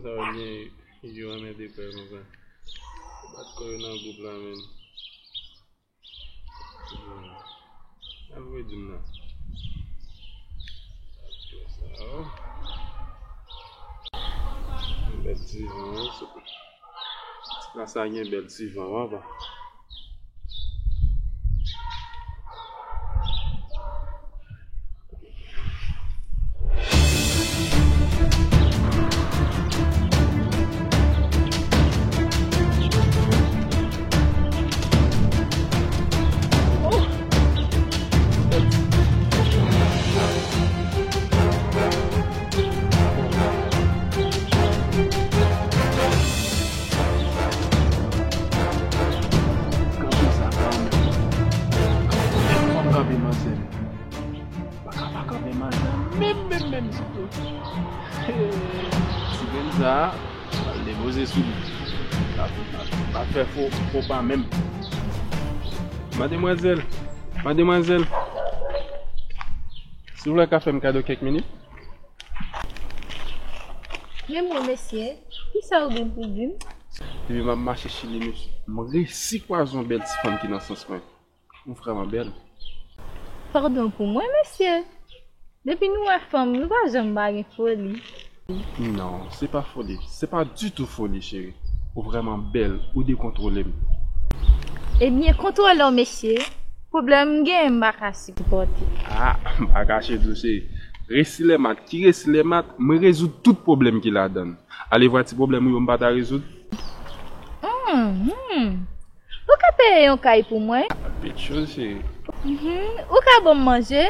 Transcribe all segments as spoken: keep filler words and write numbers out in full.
Sa yo gen figi yo anmède kò yo konsa. Bat kò yo nan gwoup la menm. Al voye di m nan. Bèl ti van, wi. Ti plas sa gen bèl ti van, papa. Kanpe sa, kanpe. Fò m kanpe, manzè. Pa ka pa kanpe, manzè. Menm, menm, menm, sou tou. Ti grenn sa, al depoze sou li. Pa, pa, pa fè fo, fo pa menm. Mademwazèl, mademwazèl. Silvouplè, ka fè m kado kèk minit? Men mwen, mesye, kisa ou gen pou di m? Depi m ap mache Chili, mesye, m resi kwaze yon bèl ti fanm ki nan sans mwen. Ou vrèman bèl. Padon pou mwen, mesye. Depi nou wè fanm, nou pa janm pa gen foli. Non, se pa foli. Se pa ditou foli, cheri. Ou vrèman bèl, ou dekontwole m. Ebyen, kontwole w, mesye. Pwoblèm m genyen, m pa ka sipòte. Ah, m pa kache tou, cheri. Resi lè mat, ki resi lè mat, mwen rezoud tout pwoblèm ki ladan l. Alevwa ti pwoblèm ou yo m pa ta rezoud. Hmm, hmm. Ou ka peye yon kay pou mwen? Pe de choz, cheri. Mhm. Ou ka ban m manje?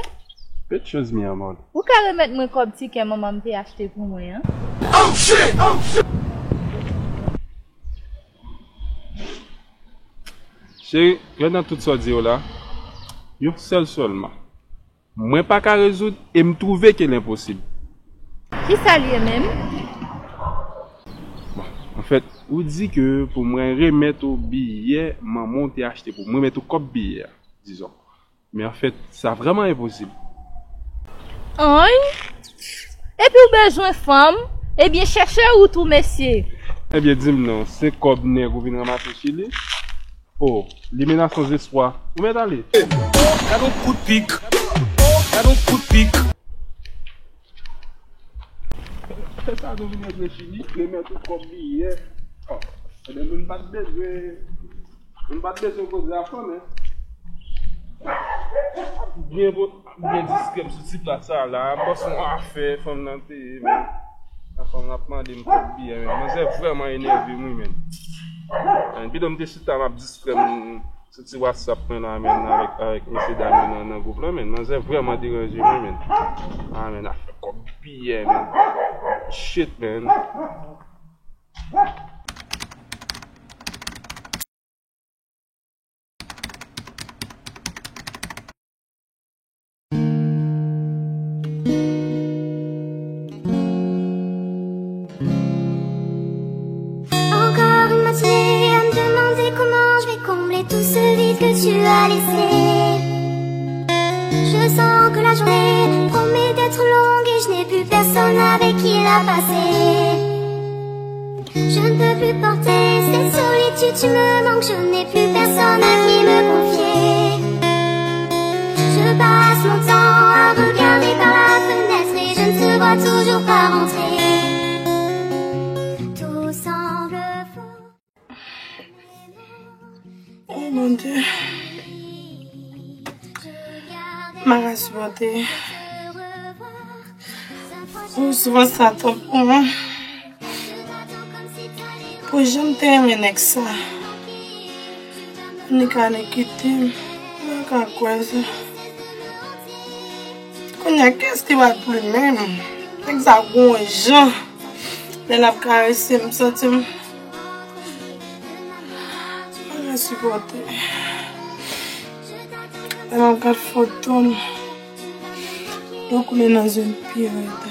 Pe de choz, mi amor. Ou ka remèt mwen kòb tikè manman m te achte pou mwen an? Cheri, gad nan tout sa w di yo la, yon sèl sèlman. Mwen pa ka rezoud e m twouve ke l enposib. Kisa l ye menm? Bon, anfèt, ou di ke pou mwen remèt ou biyè manman w te achte pou mwen, remèt ou kòb biyè a, dizon. Men anfèt, sa vrèman enposib. Ann? Epi w bezwen fanm? Ebyen, chèche wout ou, mesye. Ebyen, di m non, se kòb nèg ou vin ranmase Chili? Oh, li menasan zespwa. Ou mèt ale. Oh, gad on kout pik. Oh, gad on kout pik. Fè sa nou vin rantre Chili, remèt ou kòb biyè. Oh, ebyen, moun pa t bezwen, moun pa t bezwen koze a fanm, en. Byen bon. Byen diskrè m sou ti plas sa la. M panse yon afè fanm nan te ye, men. Fanm nan ap mande m kòb biyè, men. Manzè vrèman enève m, wi, men. Men, pito m te chita, m ap diskrè m sou ti WhatsApp mwen la, men, avèk, avèk mesye dam yo nan, nan gwoup la, men. Manzè vrèman deranje m, wi, men. Ah, men, afè kòb biyè, men. Shit, men. Encore une matinée à me demander comment je vais combler tout ce vide que tu as laissé. Je sens que la journée promet d'être longue et je n'ai plus personne avec qui la passer. Je ne peux plus porter cette solitude, tu me manques, je n'ai plus personne à qui me confier. Je passe mon temps à regarder par la fenêtre et je ne te vois toujours pas rentrer. Tout semble faux. Oh mon Dieu. M pa ka sipòte. Ou soufrans sa twòp pou mwen. Pou jan m te renmen nèg sa. Nika ale kite m. M pa ka kwè sa. Kounye a, kiyès ki pral plimen m? Nèg sa gwo jan. Lè l ap karese m, m santi m pa ka sipòte. Lè m ap gad foto m, dlo koule nan zye m pi rèd.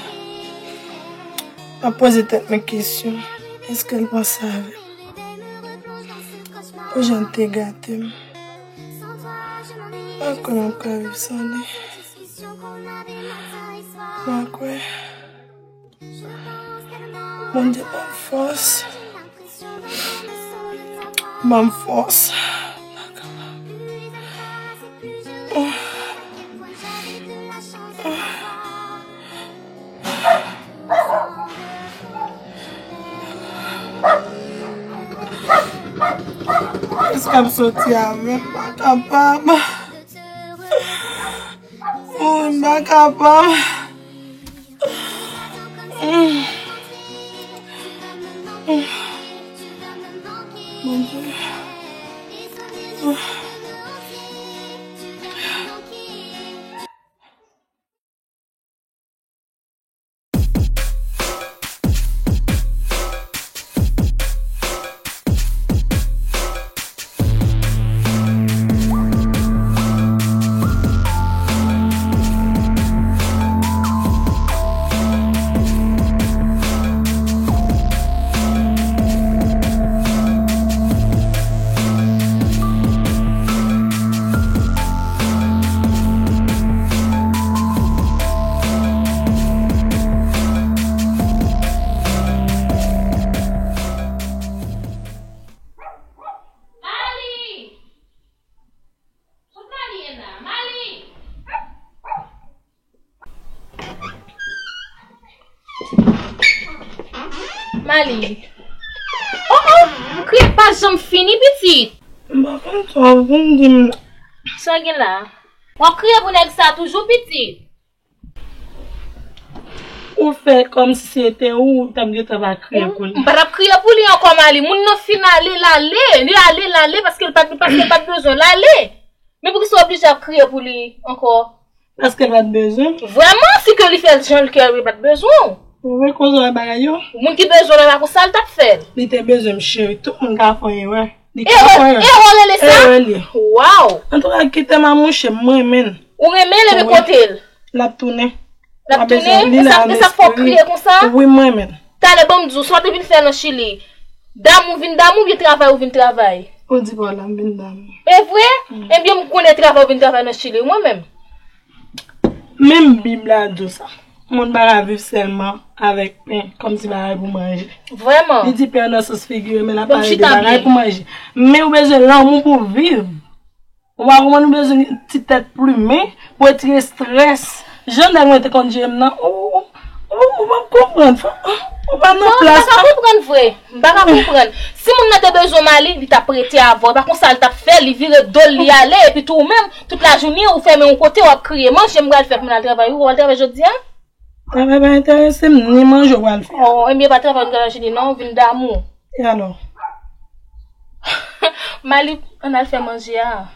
M ap poze tèt mwen kesyon, èske l panse avè m? Pou jan l te gate m. M pa kwè m ap ka viv san li. M pa kwè. Bondye ban m fòs. Ban m fòs. Èske ap soti avè m? M pa kapab. Oh, m pa kapab. Bondye. Mali! Kot Mali ye la? Mali! Mali. Oh, oh! Kriye pa janm fini, pitit. M pa konn sa w vin di m. Sa w gen la? W ap kriye pou nèg sa toujou, pitit? Ou fè kòmsi se te ou, ou t ap gentan va kriye pou li. M pa t ap kriye pou li ankò, Mali. Moun nan fin ale, l ale. Li ale, l ale, paske l pa t, paske l pa t bezwen l ale. Men poukisa w oblije ap kriye pou li ankò? Paske l pa t bezwen. Vrèman, si ke li fè l jan l kè, li pa t bezwen w. Ou wè konsa w wè bagay yo? Moun ki bezwen w la, konsa l t ap fè l. Li te bezwen m, cheri. Tout moun ka fè yon erè. Li ka fè yon erè. Erè, erè w rele sa? Erè li ye. Waw! Antouka, kite m a mouche, m renmen l. Ou renmen l, men kote l? L ap tounen. L ap tounen? E sa, e sa fè w kriye konsa? Wi, m renmen l. Talè, ban m di w, sa w te vin fè nan Chili? Damou vin damou, oubyen travay ou vin travay? Ou di pa w la, m vin damou. E vre? Ebyen, m konnen travay ou vin travay nan Chili, mwen menm. Menm Bib la di w sa. Moun pa ka viv sèlman avèk pen, kòmsi bagay pou manje. Vrèman. Li di pen nan sans figire, men l ap pale de bagay pou manje. Men ou bezwen lanmou pou w viv. Ou pa konprann, ou bezwen ti tèt plimen pou retire estrès. Jan nèg mwen te konn jere m nan, ou, ou, ou, ou p ap konprann, ou pa nan plas. Non, m pa ka konprann vre. M pa ka konprann. Si moun nan te bezwen Mali, li t ap rete avè w. E pa konsa l t ap fè, li vire do l, li ale, epi tou ou menm, tout lajounen, ou fèmen yon kote, w ap kriye. Manje m pral fè pou mwen al travay, wi, w al travay jodi a? Travay pa enterese m, ni manje w pral fè. Oh, ebyen, pa travay m pral achte li non, vin damou. E alò? Mali, ann al fè manje a.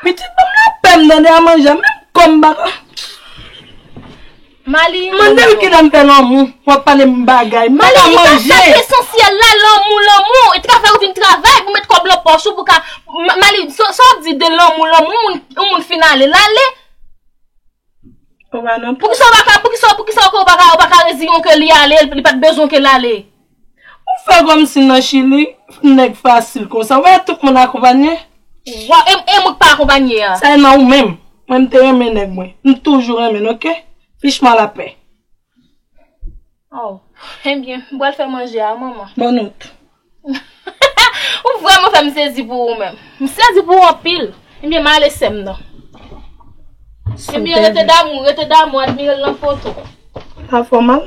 Pitit, ban m lapè m tande a manje a, menm kò m baka. Mali, mande l kilè m fè lanmou, w ap pale m bagay, m pa ka manje. Mali, li pa sa ki esansyèl la, lanmou, lanmou. E travay ou vin travay pou met kòb nan pòch ou pou ka, Ma-, Mali, sa, sa w ap di de lanmou, lanmou, moun, yon moun fin ale, l ale. Ou pa nan pòch. Poukisa w pa ka, poukisa, poukisa w pa ka, w pa ka reziyen w ke li ale, li pa t bezwen ke l ale? Ou fè kòmsi nan Chili, nèg fasil konsa. Ou wè tout moun akonpanye? Wa, e, e mwen k pa akonpanye a? Sa e nan ou menm. Mwen, m te renmen nèg mwen. M toujou renmen l, oke? Fiche-moi la paix. Oh, ebyen, m pral fè manje a, manman. Bonn wout. Ou vrèman fè m sezi pou ou menm. M sezi pou ou anpil. Ebyen, m ale sè m nan. Ebyen, rete damou, rete damou, admire l nan foto. Sa fè w mal?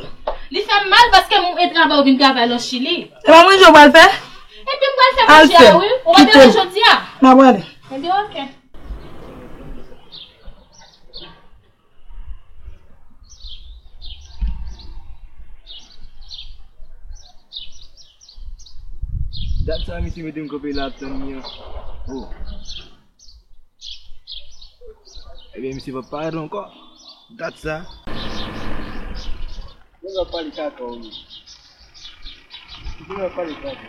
Li fè m mal paske m, e travay ou vin travay nan Chili. E pa manje w pral fè? Ebyen, m pral fè manje a, wi. Ou pa te la jodi a? M ap prale. Ebyen, oke. Dat sa misye mete m kanpe la ap tann li an. Oh. Ebyen, misye p ap parèt ankò. Dat sa. Nèg ap pale kaka ou ye. Nèg ap pale kaka.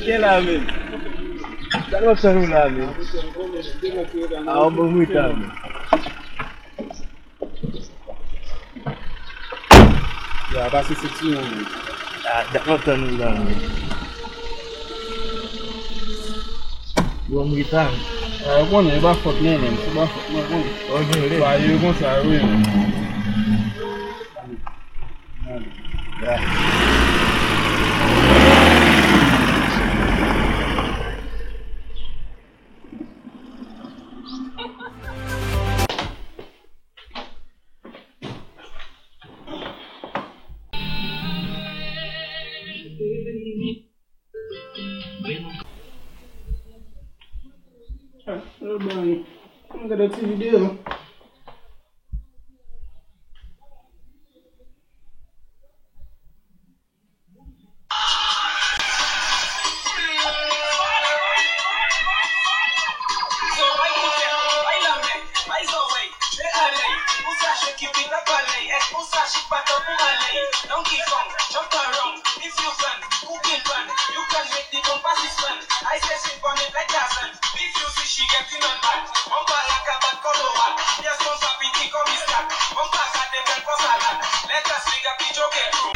Gen la menm. Sa nou ap tann ou la menm. A, w bon mwen ta menm. Ya, pase se ti moun. A, dat mwen tann ou la. Bon, m reta. A, ou konnen, e pa fòt mwen menm, se pa fòt mwen, konnen. Ou gen lè. Ba, yo konsa, wi. Ah, lòt bò a, wi. Ann gade ti videyo. Donkey Kong, jump around, if you fun, ou gen fun, you can make the bumper suspend. I say sing for me like Tarzan. If you see she get in on back, bumper like a bad Colorado. Yes, bumper pity come is that. Bumper got the bell for salad. Let us figure the joke and crew.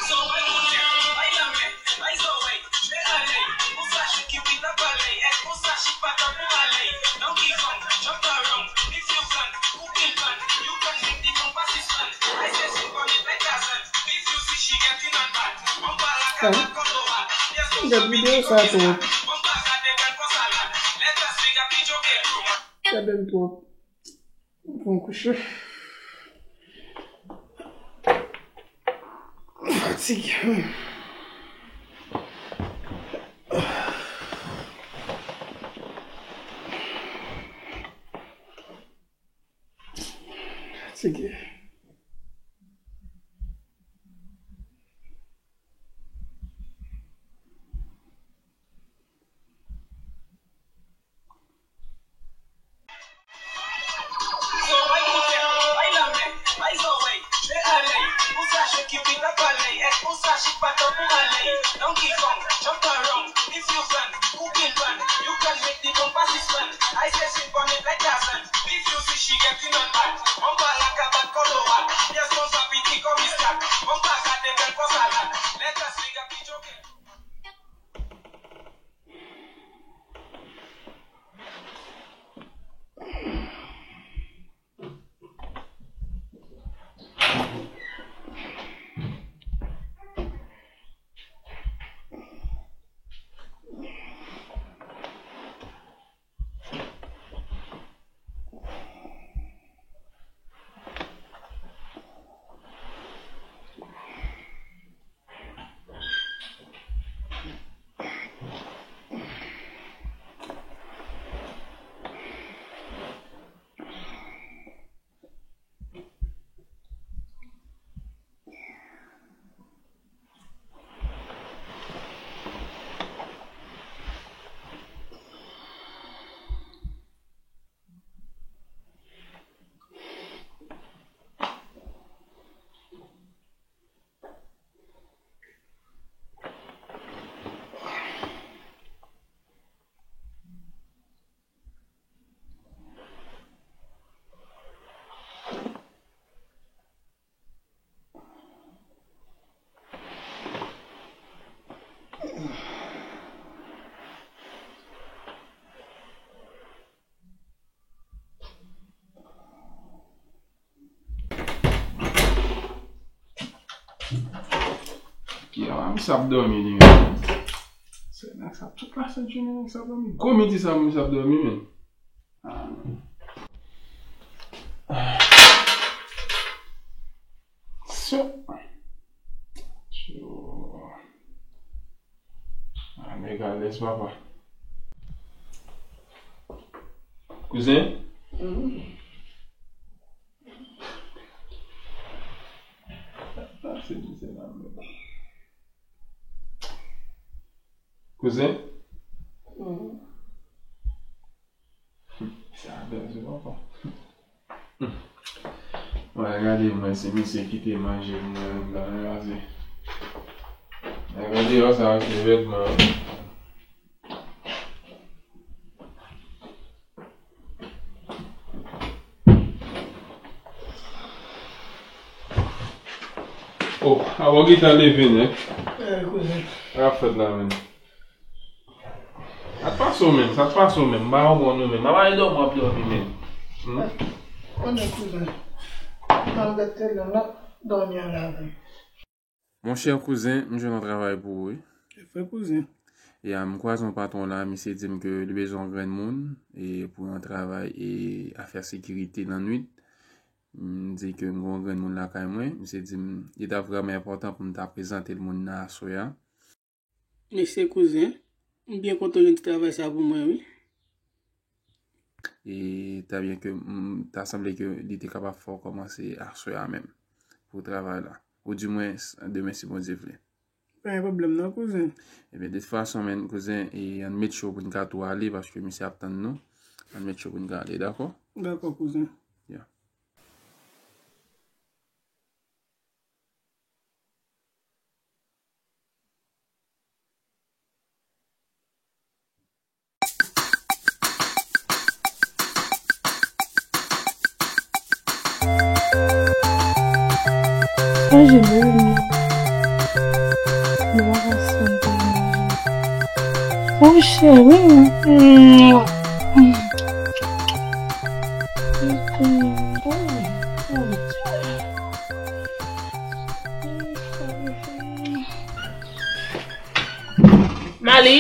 So why you tell me, why you me, why so wait? Gad videyo sa twòp. Gad l twòp. Fon kouche. Fatige. Fatige. Ki a misye ap dòmi li menm. Se nèg sa tout la sent jounen nèg sa ap dòmi. Gwo midi sa misye ap dòmi menm. Ah. So. So. Ah, nèg alèz papa. Kouzen? Mhm. Sa se mizè la menm. Kouzen? Mhm. Sa bèl tou papa. Mwen gade mwen se misye kite manje mwen la men pase. Mwen gade yo sa se vètman. Oh, a bon gentan leve nèg. Eh, kouzen. Sa k ap fèt la menm? Sa k pase w menm? Sa k pase w menm? M pa konprann ou menm. M pa pale dòmi w ap dòmi menm. Hmm? Konnen kouzen. M al gade tele la. dòmi ann avè m. Monchè kouzen, m jwenn yon travay pou ou, wi. Evre kouzen. E a, m kwaze yon patwon la, misye di m ke li bezwen yon grenn moun e pou yon travay e afè sekirite nan nwit. M di ke m gen yon grenn moun lakay mwen. Misye di m li ta vrèman enpòtan pou m ta prezante l moun nan aswè a. Mesye kouzen, m byen kontan w jwenn ti travay sa pou mwen, wi. E ta byen ke m ta sanble ke li te kapab fè w kòmanse aswè a menm pou travay la. Oudimwens, demen si Bondye vle. Pa gen pwoblèm non, kouzen. Ebyen, de tout fason, menn, kouzen, e ann make sure pou n ka tou ale, paske misye ap tann nou. Ann make sure pou n ka ale, dakò? Dakò, kouzen. Ya. Manje lè vini. Mwen pa ka santi manje. Oh, cheri. Mali,